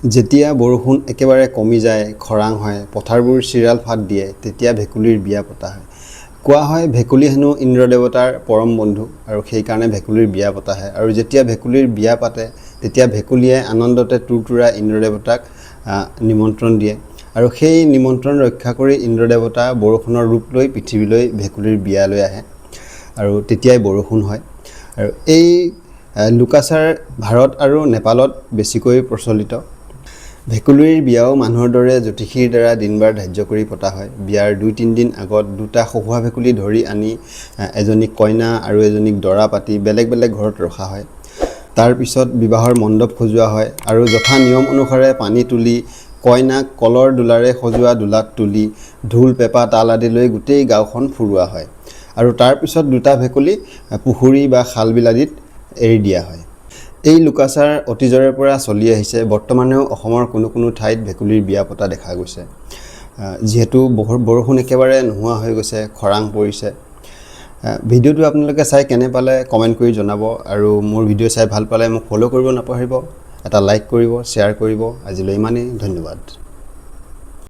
যেতিয়া বৰষুণ একেবাৰে কমি যায়, খৰাং হয়, পথাৰবোৰ চিৰাল ফাট দিয়ে, তেতিয়া ভেকুলীৰ বিয়া পতা হয়। কোৱা হয়, ভেকুলী হেনো ইন্দ্ৰ দেৱতাৰ পৰম বন্ধু আৰু সেইকাৰণে ভেকুলীৰ বিয়া পতা হয়। আৰু যেতিয়া ভেকুলীৰ বিয়া পাতে, তেতিয়া ভেকুলীয়ে আনন্দতে তুৰতুৰাই ইন্দ্ৰ দেৱতাক নিমন্ত্ৰণ দিয়ে আৰু সেই নিমন্ত্ৰণ ৰক্ষা কৰি ইন্দ্ৰ দেৱতা বৰষুণৰ ৰূপ লৈ পৃথিৱীলৈ ভেকুলীৰ বিয়ালৈ আহে আৰু তেতিয়াই বৰষুণ হয়। আৰু এই লোকাচাৰ ভাৰত আৰু নেপালত বেছিকৈ প্ৰচলিত। ভেকুলীৰ বিয়াও মানুহৰ দৰে জ্যোতিষীৰ দ্বাৰা দিনবাৰ ধাৰ্য কৰি পতা হয়। বিয়াৰ 2-3 দিন আগত দুটা খহুৱা ভেকুলী ধৰি আনি এজনীক কইনা আৰু এজনীক দৰা পাতি বেলেগ বেলেগ ঘৰত ৰখা হয়। তাৰপিছত বিবাহৰ মণ্ডপ সজোৱা হয় আৰু যথা নিয়ম অনুসাৰে পানী তুলি কইনাক কলৰ দোলাৰে সজোৱা দোলাত তুলি ঢোল, পেঁপা, তাল আদি লৈ গোটেই গাঁওখন ফুৰোৱা হয় আৰু তাৰপিছত দুটা ভেকুলী পুখুৰী বা খাল বিল আদিত এৰি দিয়া হয়। এই লোকাচাৰ অতীজৰে পৰা চলি আহিছে। বৰ্তমানেও অসমৰ কোনো কোনো ঠাইত ভেকুলীৰ বিয়া পতা দেখা গৈছে। যিহেতু বৰষুণ একেবাৰে নোহোৱা হৈ গৈছে, খৰাং পৰিছে। ভিডিঅ'টো আপোনালোকে চাই কেনে পালে কমেণ্ট কৰি জনাব আৰু মোৰ ভিডিঅ' চাই ভাল পালে মোক ফ'ল' কৰিব নাপাহৰিব, এটা লাইক কৰিব, শ্বেয়াৰ কৰিব। আজিলৈ ইমানেই, ধন্যবাদ।